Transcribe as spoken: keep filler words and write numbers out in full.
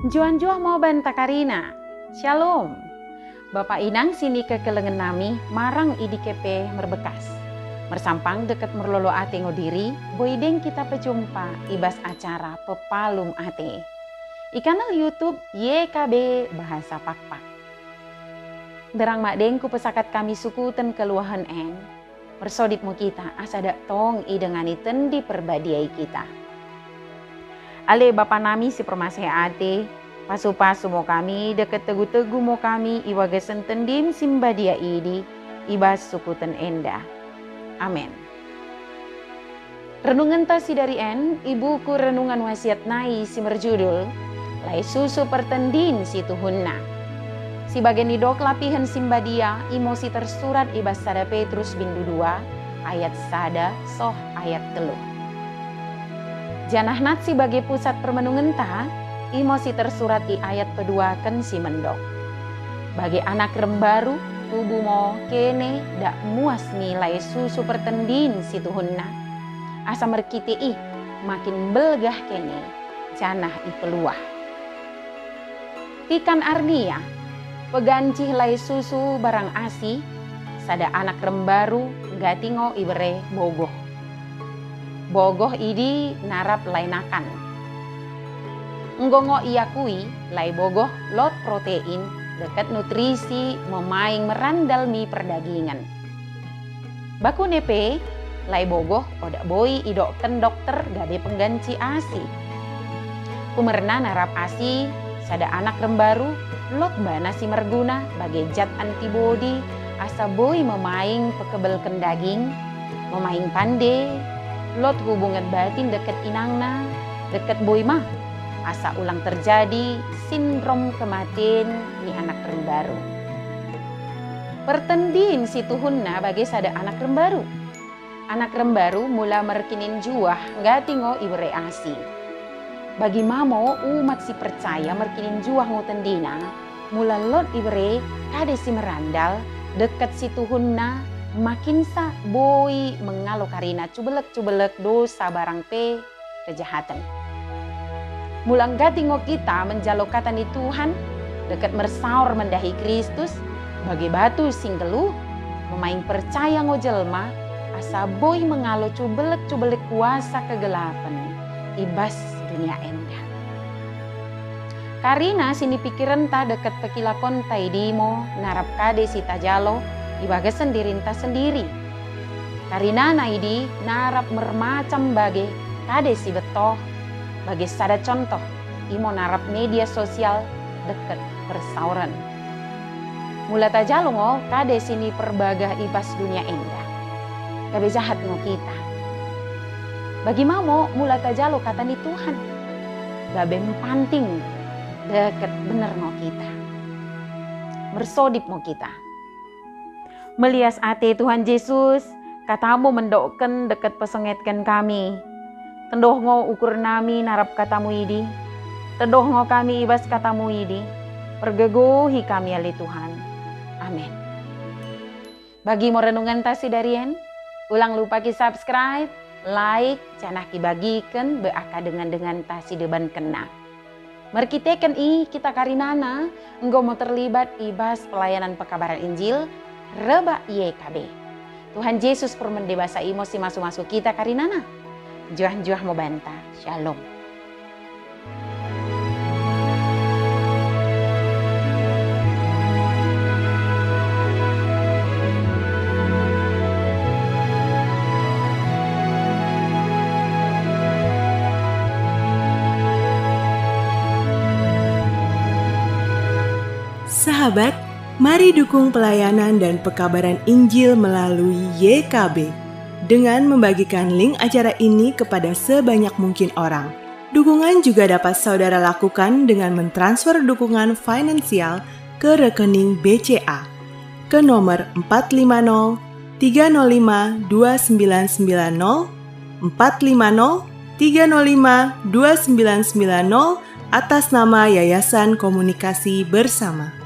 Njuah-njuah mo banta karina. Shalom. Bapa inang sinikekelengen nami marang i dike pe merbekkas. Mersampang dekket merlolo ate ngo diri, boi deng kita pejumpa i bas acara Pepalum Ate i kanal YouTube Y K B Bahasa Pakpak. Nderrang madeng kupesakat kami sukuten keluahen en, mersodip mo kita asa dak tong idengani Tendi Perbadia i kita. Ale Bapa nami si permaseh ate, pasu-pasu mo kami, dekket tegu-tegu mo kami i bagasen Tendim si mbadia idi, i bas sukuten enda. Amen. Renungenta sidari en i buku Renungan Wasiat nai si merjudul, Lae Susu Pertendin Situhunna. Si bage nidok lapihen si mbadia, imo si tersurat i bas sada Petrus bindu dua, ayat sada soh ayat tellu. Janah nat si bage pusat permenungenta, imo si tersurat i ayat peduaken si mendok. Bage anak rembaru, tubu mo kene dak muas mi lae susu pertendin situhunna. Asa merkite i, makin mbelgah kene, janah ipeluah. Tikan arnia, pegancih lae susu barang asi, sada anak rembaru nggati ngo ibere bogoh. Bogoh idi narap lae nakan. Enggo ngo iakui lae bogoh lot protein dekket nutrisi memaing merandal mi perdagingen. Bakune pe, lae bogoh oda boi idokken dokter gabe pengganci asi. Kumerna narap asi, sada anak rembaru, lot bana si merguna bage jat antibodi asa boi memaing pekebelken daging, memaing pande, lot hubungen batin dekket inangna, dekket boi ma asa ulang terjadi sindrom kematen ni anak rembaru. Pertendin situhunna bage sada anak rembaru. Anak rembaru mula merkinin juah nggati ngo ibere asi. Bagi ma mo umat si percaya merkinin juah ngo tendina, mula lot ibere kade si merandal, dekket situhunna makinsa boi mengalo karina cubelek-cubelek dosa barang pe kejahaten. Mula nggati ngo kita menjalo kata ni Tuhan, dekket mersaor mendahi Kristus, bage batu si nggelluh, memaing percaya ngo jelma, asa boi mengalo cubelek-cubelek kuasa kegelapen i bas dunia enda. Karina sinipikirenta dekket pekilakonta idi mo narap kade si tajalo i bagasen dirinta sendiri. Karinana idi narap mermacam bage kade si bettoh, bage sada contoh, imo narap media sosial dekket persaoren. Mula tajalo ngo kade siniperbagah i bas dunia enda, gabe jahat ngo kita. Bagi ma mo mula tajalo kata ni Tuhan, gabe mpanting dekket bener ngo kita. Mersodip mo kita. Melias ate Tuhan Jesus, katamu mendokken dekket pesengetken kami. Tendoh ngo ukur nami narap katamu idi. Tendoh ngo kami i bas katamu idi. Pergegohi kami ale Tuhan. Amen. Bagi mo renungenta sidarien, ulang lupa ki-subscribe, like, janah kibagiken bak dengan-denganta sidebankenna. Merkiteken i kita karinana enggo mo terlibat i bas pelayanan pekabaran Injil rebbak Y K B. Tuhan Jesus permende basa imo simasu-masu kita karinana. Njuah-njuah mo banta. Shalom. Sahabat, mari dukung pelayanan dan pekabaran Injil melalui Y K B dengan membagikan link acara ini kepada sebanyak mungkin orang. Dukungan juga dapat saudara lakukan dengan mentransfer dukungan finansial ke rekening B C A ke nomor empat lima nol tiga nol lima dua sembilan sembilan nol, empat lima nol tiga nol lima dua sembilan sembilan nol, atas nama Yayasan Komunikasi Bersama.